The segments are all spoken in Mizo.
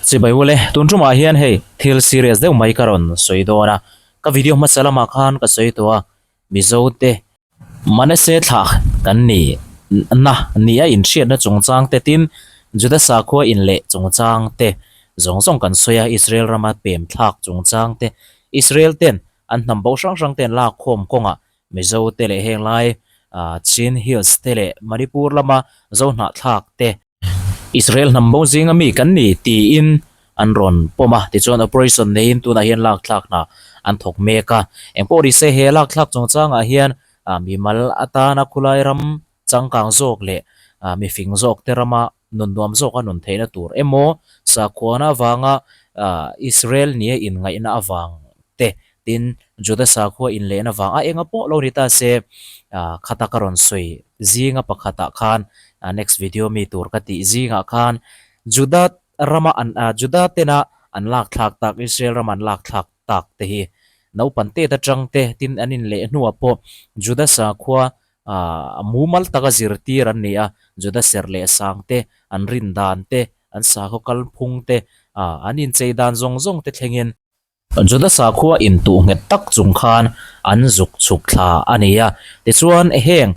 Chibai ule, tun tumah hian hei thil serious deuh mai ka rawn sawi dawn a, ka video hmasa lamah khan ka sawi tawh a, Mizo te Manase thlah kan ni na ni a inhriatna chungchang te tin Juda sakhua inleh chungchang te zawng zawng kan sawi a, Israel rama pem thlak chungchang te, Israel ten an hnam bo hrang hrang ten lak khawm kawngah Mizo te leh heng lai Chin Hills te leh Manipur lama Zohnahthlak te Israel hnam bo zinga mi kan ni tiin an rawn pawm a, tichuan operation neiin tunah hian lakthlak hna an thawk mek a. Engpawh ni se he lakthlak chungchangah hian mimal atana khulai ram changkang zawk leh mifing zawk te rama nun nuam zawka nun theihna tur emaw sakhuana avanga Israel nia inngaihna avang te Tin, Juda sakhua inlehna vang a enga pawh lo ni ta se, khata ka rawn sawi zinga pakhatah khan, next video mi tur ka tih zingah khan, Juda rama an, Juda tena an lak thlak tak, Israel rama an lak thlak tak te hi naupan tet atang te, tin an inleh hnuah pawh Juda sakhua mumal taka zirtir an ni a, Juda serh leh sang te, an rin dan te, an sakhaw kalphung te, an inchei dan zawng zawng te thlengin. Juda sakhua intuh nghet tak chung khan an zuk chhuk thla a ni a. Tichuan, heng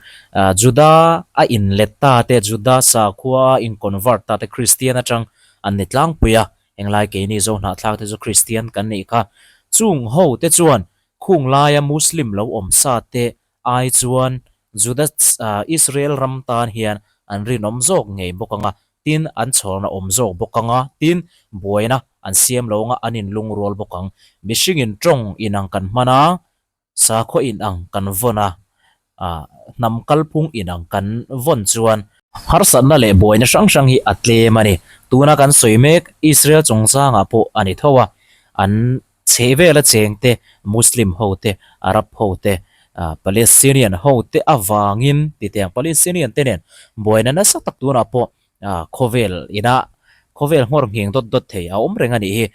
Juda a inlet ta te, Juda sakhua a in convert ta te Kristian atang an ni tlangpui a. Englai keini Zohnahthlak te chu Kristian kan nih kha. Chung ho te chuan khung laia Muslim lo awm sa te ai chuan Juda Israel ram tan hian an rinawm zawk ngei bawk ang a. Tin, an chhawrna awm zawk bawk ang a, tin, buaina an siam lo anga an inlungrual bawk ang. Mihringin tawng inang kan hman a, sakhua inang kan vawn a, hnam kalphung inang kan vawn chuan harsatna leh buaina hrang hrang hi a tlem a ni. Tuna kan sawi mek Israel chungchangah pawh a ni tho a, an Chhe vela cheng te, Muslim ho te, Arab ho te, Palestinian ho te avangin titiang Palestinian te nen buaina nasa tak tunah pawh khawvel ina khawvel nghawr nghing dawt dawt thei a awm reng a nih hi.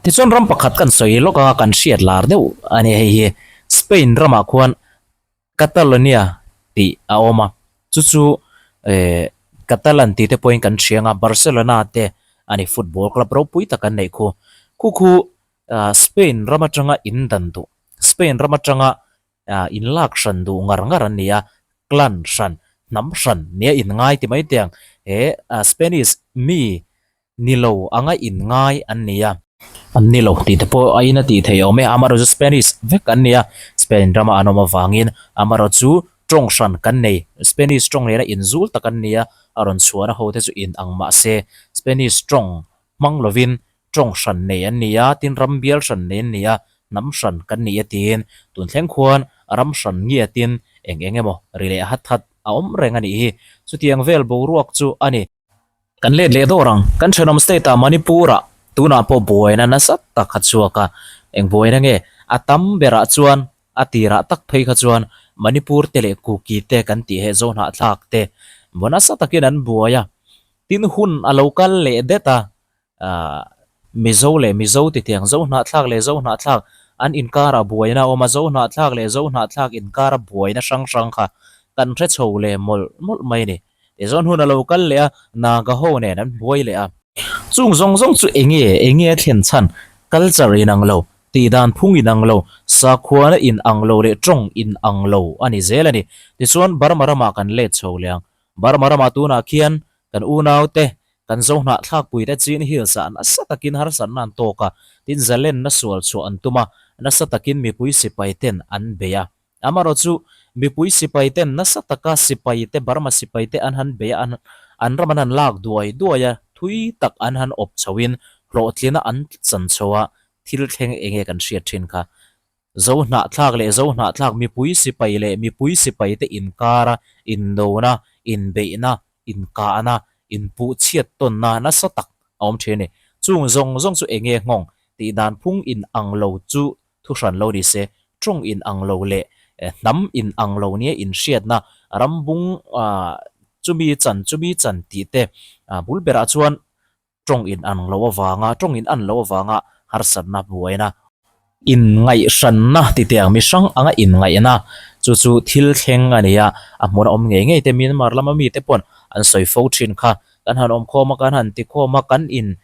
Tichuan ram pakhat kan sawi lawk a, kan hriat lar deuh a ni hei hi Spain ramah khuan Catalonia tih a awm a, chu chu eh Catalan tih te pawhin kan hria ang a, Barcelona te a ni football club ropui tak an neih khu. Khu khu ah Spain ram atanga in dan duh, Spain ram atanga ah in lak hran duh ngar ngar an ni a, clan hran, hnam hran nia in ngai ti mai teh ang he ah Spanish mi Ni lo anga inngai an ni a. An ni lo tih te pawh a in a tih theih awm e. Amarawh chu Spanish vek an ni a, Spain rama an awm avangin amarawh chu tawng hran kan nei. Spanish tawng nena inzul tak an ni a, a rawn chhuahna ho te chu in ang mah se Spanish tawng hmang lovin tawng hran nei an ni a, tin ram bial hran nei an ni a, hnam hran kan ni e tiin tun thleng khuan ram hran ngiatin eng eng emaw ri leh hat hat a awm reng a nih hi. Chutiang vel boruak chu a ni. Kan let leh dawr ang. Kan thenawm state ah Manipur ah tunah pawh buaina nasa tak a chhuak a. Eng buaina nge? A tam berah chuan a tirah tak phei kha chuan Manipur te leh Kuki te kan tih heh Zohnahthlak te maw nasa takin an buai a. Tin hun a lo kal leh det a. Ahh Mizo leh Mizo ti tiang Zohnahthlak leh Zohnahthlak an inkarah buaina a awm a, Zohnahthlak leh Zohnahthlak inkara buaina hrang hrang kha kan hre chho leh mawlh mawlh mai a ni. Tichuan hun a lo kal leh a, Naga ho nen an buai leh a. Chung zawng zawng chu enge enge a thlen chhan? Culture inang lo, tihdan phung inang lo, sakhuana inang lo leh tawng inang lo a ni zel a ni. Tichuan Burma ramah kan let chho leh ang. Burma ramah tunah khian kan unaute, kan Zohnahthlakpuite Chin Hills ah nasa takin harsatna an tawk a, tin zalenna sual chhuah an tum a, nasa takin mipui sipai ten an bei a. Amarawh chu mipui sipai ten nasa taka sipai te Burma sipai te an han bei a, an an ram an han lak duai duai a, thui tak an han awp chho in hlawhtlina an chan chho a, thil thleng eng nge kan hriat thin kha. Zohnahthlak leh Zohnahthlak mipui sipai leh mipui sipai te inkara indona, inbeihna, inkahna, inpuhchhiat tawnna nasa tak a awm thin a ni. Chung zawng zawng chu eng nge nghawng tih dan phung in ang lo chu Thu hran lo ni se, tawng in ang lo leh hnam in ang lo nia inhriatna rambung chumi chan chumi chan tih te bul berah chuan tawng in ang lo avanga tawng in an lo avanga harsatna buaina inngaihhranna ti teh ang mi hrang anga inngaihna chu chu thil thleng a ni a, a hmun a awm ngei ngei te Myanmar lama mite pawn an sawi fo thin kha kan han awm khawm a kan han ti khawm a kan in.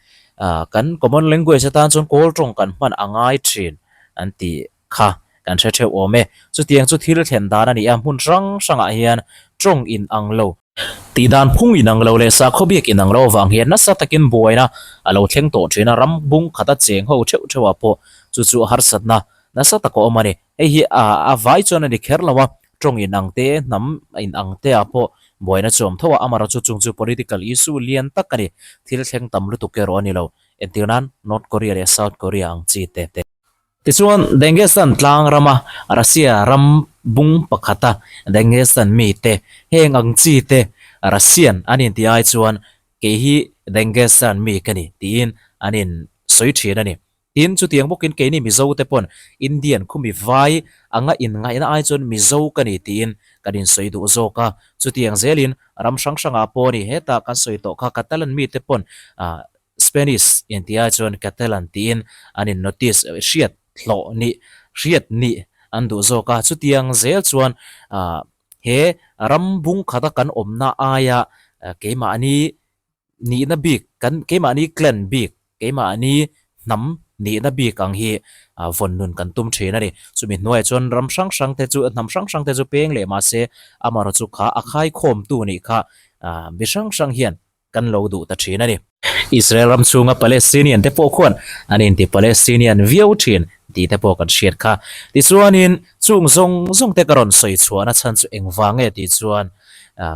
Kan common language atan chuan kawl tawng kan hman a ngai thin an tih kha kan hre theuh awm e. Chutiang chu thil thlen dan a ni a, hmun hrang hrangah hian tawng inang lo, tih dan phung inang lo leh sakhaw biak inang lo avang hian nasa takin buaina a lo thleng tawh thin a, ram bung khata cheng ho theuh theuhah pawh chu chu harsatna nasa tak a awm a ni. Hei hi a vai chuan a ni kher lo a, tawng inang te, hnam inang te ah pawh buaina chu a awm tho a, amaherawhchu chung chu political issue lian tak a ni, thil thleng tam lutuk erawh a ni lo. Entir nan North Korea leh South Korea ang chi te te. Tichuan, Dagestan tlang rama Russia ram bung pakhata Dagestan mite heng ang chi te Russian an intih ai chuan kei hi Dagestan mi ka ni tiin an in sawi thin a ni. Tin, chutiang bawkin keini Mizo te pawn Indian khumi vai anga inngaihna ai chuan Mizo ka ni tiin kan insawi duh zawk a. Chutiang zelin ram hrang hrangah pawh a ni. Hetah kan sawi tawh kha Catalan mite pawn Spanish inti ai chuan Catalan tiin an in notice hriat hlawh nih hriat nih an duh zawk a, chutiang zel chuan he ram bung khata kan awmna aia keimahni nihna bik kan keimahni clan bik keimahni hnam nihna bik ang hi vawn nun kan tum thin a ni. Chumi hnuaiah chuan ram hrang hrang te chu hnam hrang hrang te chu peng leh mahse amaherawhchu kha a khaikhawmtu nih kha mi hrang hrang hian kan lo duh ta thin a ni. Israel ram chhunga Palestinian te pawh khuan an inti Palestinian viau thin tih te pawh kan hriat kha. Tichuanin chung zawng zawng te ka rawn sawi chhuahna chhan chu engvang nge tih chuan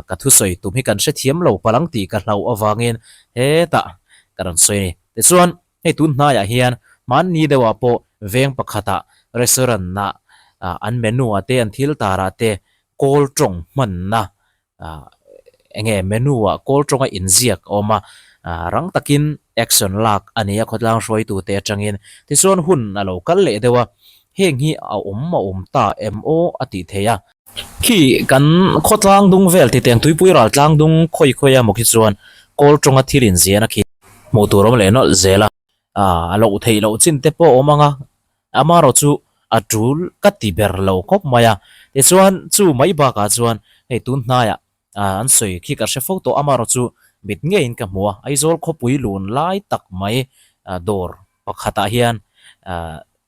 ka thusawi tum hi kan hrethiam lo palang tih ka hlauh avangin hetah ka rawn sawi a ni. Tichuan hei tun hnaiah hian hmanni deuhah pawh veng pakhatah restaurant ah an menu ah te an thil tarah te kawl tawng hmanna ah enge menu ah kawl tawnga inziak a awm a ah rang takin action lak a ni a khawtlang hruaitu te atangin tichuan hun a lo kal leh deuh a heng hi a awm a awm ta em aw a tih theih a. Khi kan khawtlang dung vel titeng tuipui ral tlang dung khawi khawi a maw khi chuan kawl tawnga thil inziahna khi hmuh tur awm leh nawlh zel a ah a loh theih loh chin te pawh a awm ang a Amaherawh chu a tul ka ti ber lo khawp mai a, tichuan chu mai bakah chuan hei tun hnaiah an sawi khi ka hre fo tawh, amaherawh chu mit ngeiin ka hmu a, Aizawl khawpui lun lai tak mai dawr pakhatah hian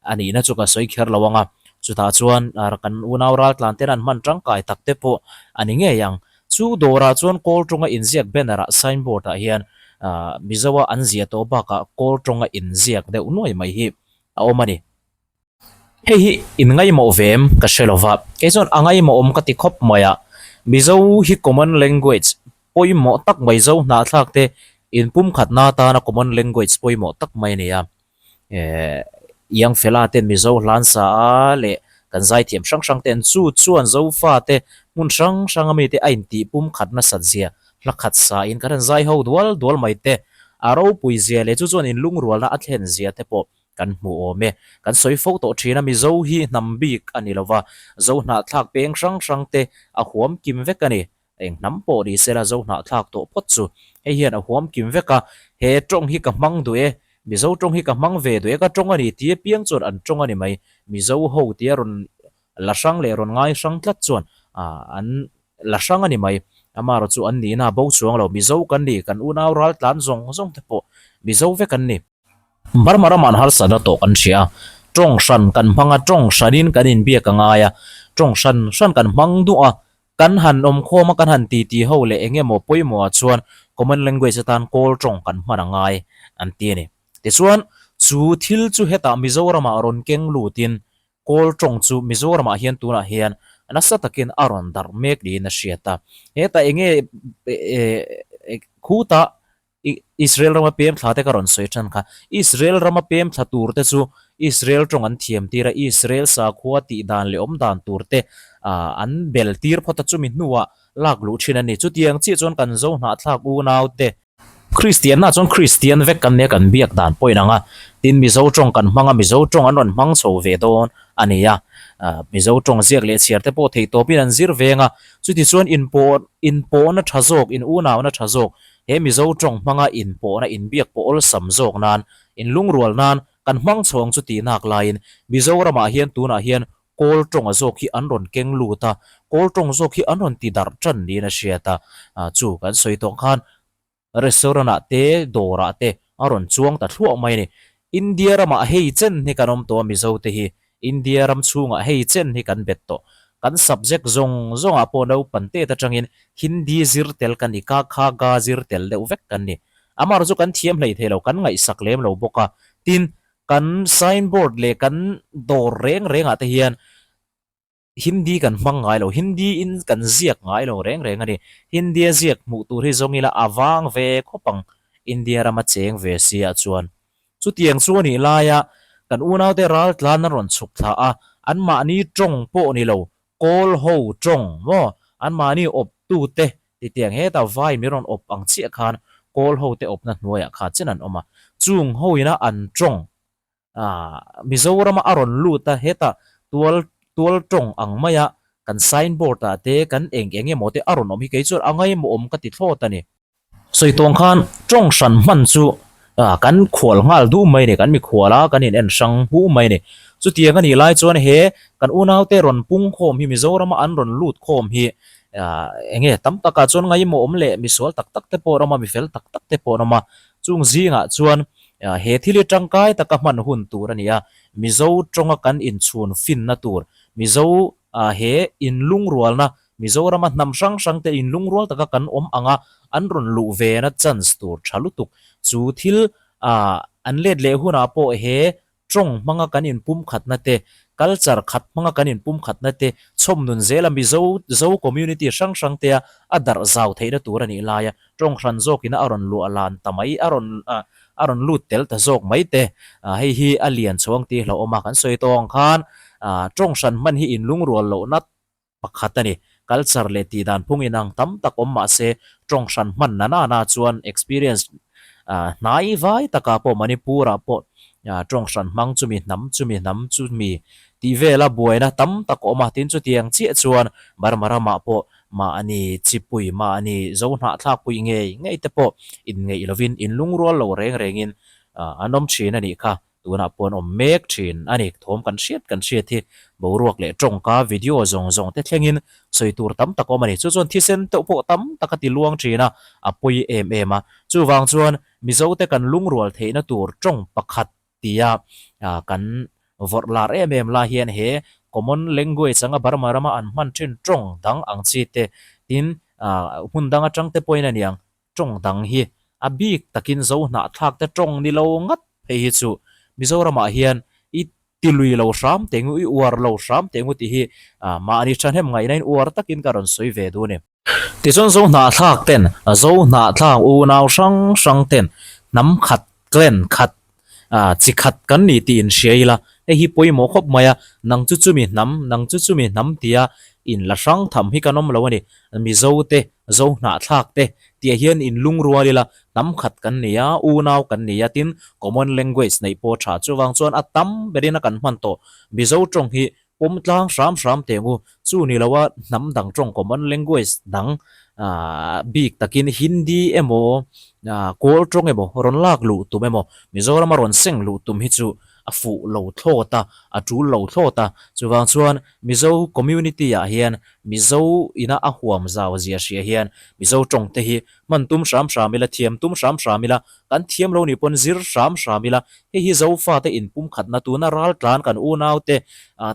a nihna chu ka sawi kher lo ang a, chutah chuan kan unau raltlan ten an hman tangkai tak te pawh a ni ngei ang. Chu dawrah chuan kawl tawnga inziak banner ah signboard ah hian Mizoa an ziah tawh bakah kawl tawnga inziak deuh nuai mai hi a awm a ni. Hei hi in ngaimawh ve em ka hre lo va, kei chuan a ngaimawh awm ka ti khawp mai a, Mizo hi common language pawimawh tak mai Zo hnahthlak te inpumkhatna atana common language pawimawh tak mai a ni a, eh Young fella ten Mizo hlan sa a leh kan zaithiam hrang hrang ten chu chuan Zofa te hmun hrang hrang ami te a intih pumkhat nasat zia hla khat sa in kan han zai ho dual dual mai te a ropui zia leh chu chuan inlungrualna a thlen zia te pawh kan hmu awm e. Kan sawi fo tawh thin a, Mizo hi hnam bik a ni lova, Zo hnahthlak peng hrang hrang te a huam kim vek a ni. Eng hnam pawh ni sela Zo hnahthlak tawh phawt chu hei hian a huam kim vek a, he tawng hi ka hmang duh e, Mizo tawng hi ka hmang ve duh e, ka tawng a ni tih apiang chuan an tawng a ni mai. Mizo ho tia rawn la hrang leh rawn ngai hrang tlat chuan an la hrang a ni mai. Amaherawh chu an nihna a bo chuang lo, Mizo kan ni, kan unau ral tlan zawng zawng te pawh Mizo vek an ni. Burma ramah an harsatna tawh kan hria a, tawng hran kan hmang a, tawng hranin kan inbiak a ngai a, tawng hran hran kan hmang duh a, kan han awmkhawm a, kan han titi ho leh eng emaw pawimawhah chuan common language atan kawl tawng kan hman a ngai an ti a ni. Tichuan, chu thil chu hetah Mizoramah rawn keng lutin Kawl tawng chu Mizoramah hian tunah hian nasa takin a rawn darh mek niin a hriat a. Hetah eng nge khutah Israel rama pem thla te ka rawn sawi tan kha. Israel rama pem thla tur te chu Israel tawng an thiam tir a, Israel sakhua tih dan leh awm dan tur te an bel tir phawt a, chumi hnuah lak luh thin a ni. Chutiang chiah chuan kan zo hnahthlak unau te Kristianna chuan Kristian vek kan nia kan biak dan pawhin ang a, tin Mizo tawng kan hmang a, Mizo tawng an rawn hmang chho ve dawn a ni a, Mizo tawng ziak leh chhiar te pawh theih tawpin an zir veng a, chuti chuan inpawh inpawhna tha zawk, in unauna tha zawk, he Mizo tawng hmanga inpawhna inbiak pawh awlsam zawk nan, inlungrual nan kan hmang chho ang chu tih nak laiin Mizoramah hian tunah hian Kawl tawnga zawk hi an rawn keng lut a, kawl tawng zawk hi an rawn ti darh tan niin a hriat a, chu kan sawi tawh khan restaurant ah te, dawr ah te a rawn chuang ta thluah mai a ni. India ramah hei chen hi kan awm tawh a Mizo te hi India ram chhungah hei chen hi kan bet tawh. Kan subject zawng zawngah pawh naupan tet atangin Hindi zir tel kan ni, ka kha ga zir tel deuh vek kan ni. Amaherawh chu kan thiam hlei thei lo, kan ngaihsak lem lo bawk a. Tin, kan signboard leh kan dawr reng rengah te hian Hindi kan hmang ngai lo, Hindi in kan ziak ngai lo reng reng a ni. Hindia ziak hmuh tur hi zawng ila a vang ve khawp ang India rama cheng ve si ah chuan. Chutiang chu a nih laia kan unaute ral tlan an rawn chhuk thla a, anmahni tawng pawh ni lo, kawl ho tawng maw, anmahni awp tute titiang hetah vai mi rawn awp ang chiah khan kawl hote awpna hnuaiah kha chen an awm a. Chung ho ina an tawng Mizorama a rawn lut a, hetah tual tual tawng ang maia kan sign board ah te kan eng eng emaw te a rawn awm hi kei chuan a ngaimawh awm ka ti thlawt a ni. Sawi tawng khan tawng hran hman chu kan khual nghal duh mai a ni, kan mikhual a, kan in en hrang hu mai a ni. Chutiang a nih lai chuan he kan unaute rawn pung khawm hi Mizorama an rawn lut khawm hi eng nge tam takah chuan ngaimawh awm leh misual tak tak te pawh an awm a, mifel tak tak te pawh an awm a, chung zingah chuan He thil hi tangkai taka hman hun tur a ni a, Mizo tawnga kan inchhun finna tur, Mizo he inlungrualna, Mizorama hnam hrang hrangte inlungrual taka kan awm anga an rawn luh vena chance tur tha lutuk. Chu thil an let leh hunah pawh he tawng hmanga kan inpumkhatna te, culture khat hmanga kan inpumkhatna te chhawm nun zela Mizo Zo community hrang hrangtea a darh zau theihna tur a nih laia Tawng hran zawkina a rawn luah lan ta mai, a rawn a rawn lut tel ta zawk mai te. Hei hi a lian chhuang tih hlauhawm a, kan sawi tawh ang khan tawng hran hman hi inlungrual lohna pakhat a ni. Culture leh tih dan phung inang tam tak awm mah se tawng hran hman na nana chuan experience hnai vai takah pawh Manipur-ah pawh tawng hran hmang chumi hnam chumi hnam chumi tih vela buaina tam tak a awm a, tin chutiang chiah chuan Burma ramah pawh Mahni chipui, mahni zo hnahthlakpui ngei ngei te pawh inngeih lovin, inlungrual lo reng rengin an awm thin a nih kha. Tunah pawh an awm mek thin a ni. Thawm kan hriat kan hriat hi boruak leh tawngka video zawng zawng te thlengin sawi tur tam tak a awm a ni. Chu chuan thisen te pawh tam tak a ti luang thin a, a pawi em em a. Chuvang chuan Mizote kan lungrual theihna tur tawng pakhat tia kan vawrh lar em em lai hian he common language anga Burma rama an hman thin tawng dang ang chi te tin hmun dang atang te pawhin a niang tawng dang hi a bik takin zo hnahthlak te tawng ni lo ngat phei hi chu Mizoramah hian i ti lui lo hram teh ngu i uar lo hram teh ngu tih hi mahni thahnem ngaihna in uar takin ka rawn sawi ve duh a ni. Tichuan Zo hnahthlak ten, Zo hnahthlak unau hrang hrang ten hnam khat, clan khat, chi khat kan ni tih inhria ila, hei hi pawimawh khawp mai a, nang chu chumi hnam, nang chu chumi hnam tia inla hrang tham hi kan awm lo a ni. Mizo te, Zo hnahthlak te tih hian inlungrual ila, hnam khat kan ni a, unau kan ni a, tin common language neih pawh tha. Chuvang chuan a tam berin a kan hman tawh Mizo tawng hi Pawm tlang hram hram teng u. Chu ni loa hnam dang tawng common language dang bik takin Hindi emaw Kawl tawng emaw rawn lak luh tum emaw Mizorama rawn seng luh tum hi chu a fuh lo thlawt a, a tul lo thlawt a. Chuvang chuan Mizo community ah hian Mizo ina a huam zau zia hria hian Mizo tawng te hi hman tum hram hram ila, thiam tum hram hram ila, kan thiam lo nih pawn zir hram hram ila, hei hi Zofate inpumkhatna tuna raltlan kan unaute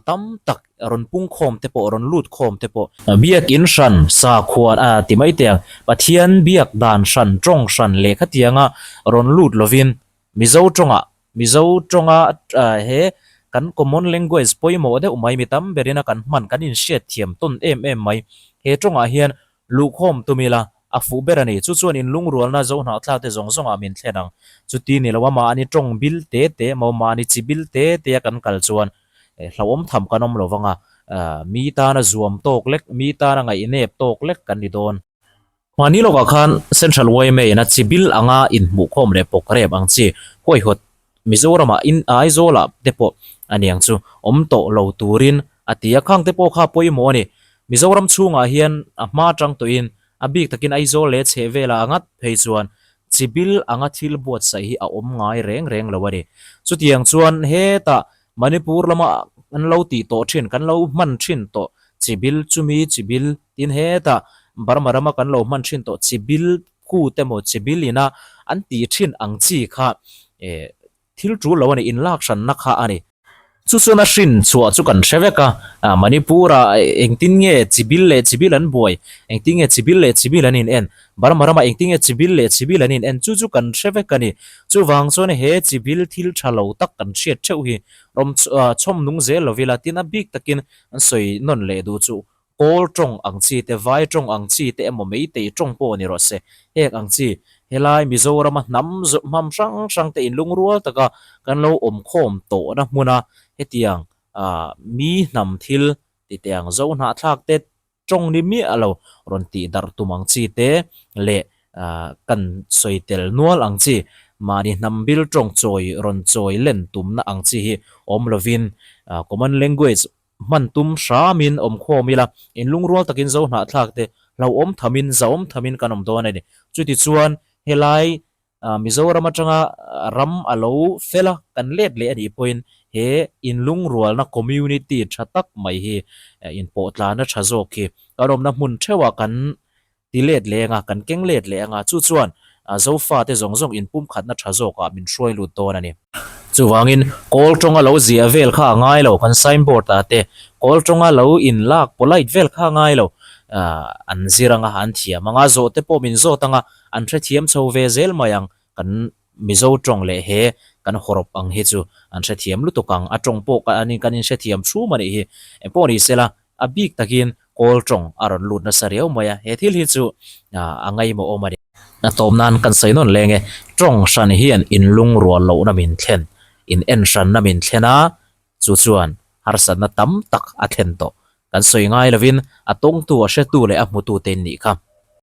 tam tak rawn pungkhawm te pawh, rawn lut khawm te pawh. Biakin hran, sakhuan a ti mai teh ang, Pathian biak dan hran, tawng hran leh khatianga rawn lut lovin Mizo tawngah, Mizo tawnga he kan common language pawimawh deuh mai mi tam berina kan hman, kan inhriat thiam tawn em em mai. He tawngah hian Luhkhawm tum ila, a fuh ber a ni. Chu chuan inlungrualna zo hnahthla te zawng zawngah min thlen ang. Chuti ni lo a mahni tawng bil te te emaw mahni chi bil te te a kan kal chuan hlauhawm tham kan awm lo vang a, mi tana zuam tawk lek, mi tana ngaihnep tawk lek kan ni dawn. Mahni lawkah khan Central yma in a chi bil anga inhmuhkhawm leh pawkrep ang chi huaihawt Mizoramah in Aizawlah te pawh a niang chu awm tawh lo turin a ti a, khang te pawh kha pawimawh a ni. Mizoram chhungah hian a hma atang tawhin a bik takin Aizawl leh chheh velah a ngat phei chuan chibil anga thil buatsaih hi a awm ngai reng reng lo a ni. Chutiang chuan hetah Manipur lama kan lo tih tawh thin, kan lo hman thin tawh chibil chumi chibil tin hetah Burma rama kan lo hman thin tawh chibil kut emaw chibil ina an tih thin ang chi kha eh thil tul lo a ni, inlak hranna kha a ni. Chu chuan a hrin chhuah chu kan hre vek a, Manipur-ah engtin nge chibil leh chibil an buai, engtin nge chibil leh chibil an in en, Burma ramah engtin nge chibil leh chibil an in en chu chu kan hre vek a ni. Chuvang chuan he chibil thil tha lo tak kan hriat theuh hi rawm chhawm nung zel lo ila tin a bik takin an sawi nawn leh duh chu Kawl tawng ang chi te, Vai tawng ang chi te emaw Meitei tawng pawh ni rawh se. Heng ang chi, helai Mizorama hnam hmam hrang hrang te inlungrual taka kan lo awm khawm tawhna hmuna hetiang mi hnam thil ti teh ang zo hnahthlak te tawng ni miah lo rawn tih darh tum ang chi te leh kan sawi tel nual ang chi, mahni hnam bil tawng chawi rawn chawi len tumna ang chi hi awm lovin common language Hman tum hramin awm khawm ila, inlungrual takin zo hnahthlak te hlauhawm thamin, zahawm thamin kan awm dawn a ni. Chutichuan, helai Mizoram atanga ram a lo fel a, kan let leh a nih pawhin he inlungrualna community tha tak mai hi inpawhtlana tha zawk hi kan awmna hmun theuhah kan ti let leh anga, kan keng let leh anga, chu chuan Zofate zawng zawng inpumkhatna tha zawkah min hruai lut dawn a ni. Chuvangin, kawl tawnga lo ziah vel kha a ngai lo, kan signboard ah te kawl tawnga lo inlak polite vel kha a ngai lo, an zir anga, an thiam anga, zawh te pawh min zawt anga, an hrethiam chho ve zel mai ang, kan Mizo tawng leh he kan hawrawp ang hi chu an hrethiam lutuk ang, a tawng pawh kan kan inhrethiam thum a nih hi. Engpawh ni sela, a bik takin kawl tawng a rawn lut nasa riau mai a, he thil hi chu a ngaimawh awm a ni. A tawp nan kan sawi nawn leng e, tawng hran hian inlungrual lohna min thlen, in en hranna min thlen a, chu chuan harsatna tam tak a thlen tawh. Kan sawi ngai lovin a tawngtu, a hretu leh a hmutute in nih kha.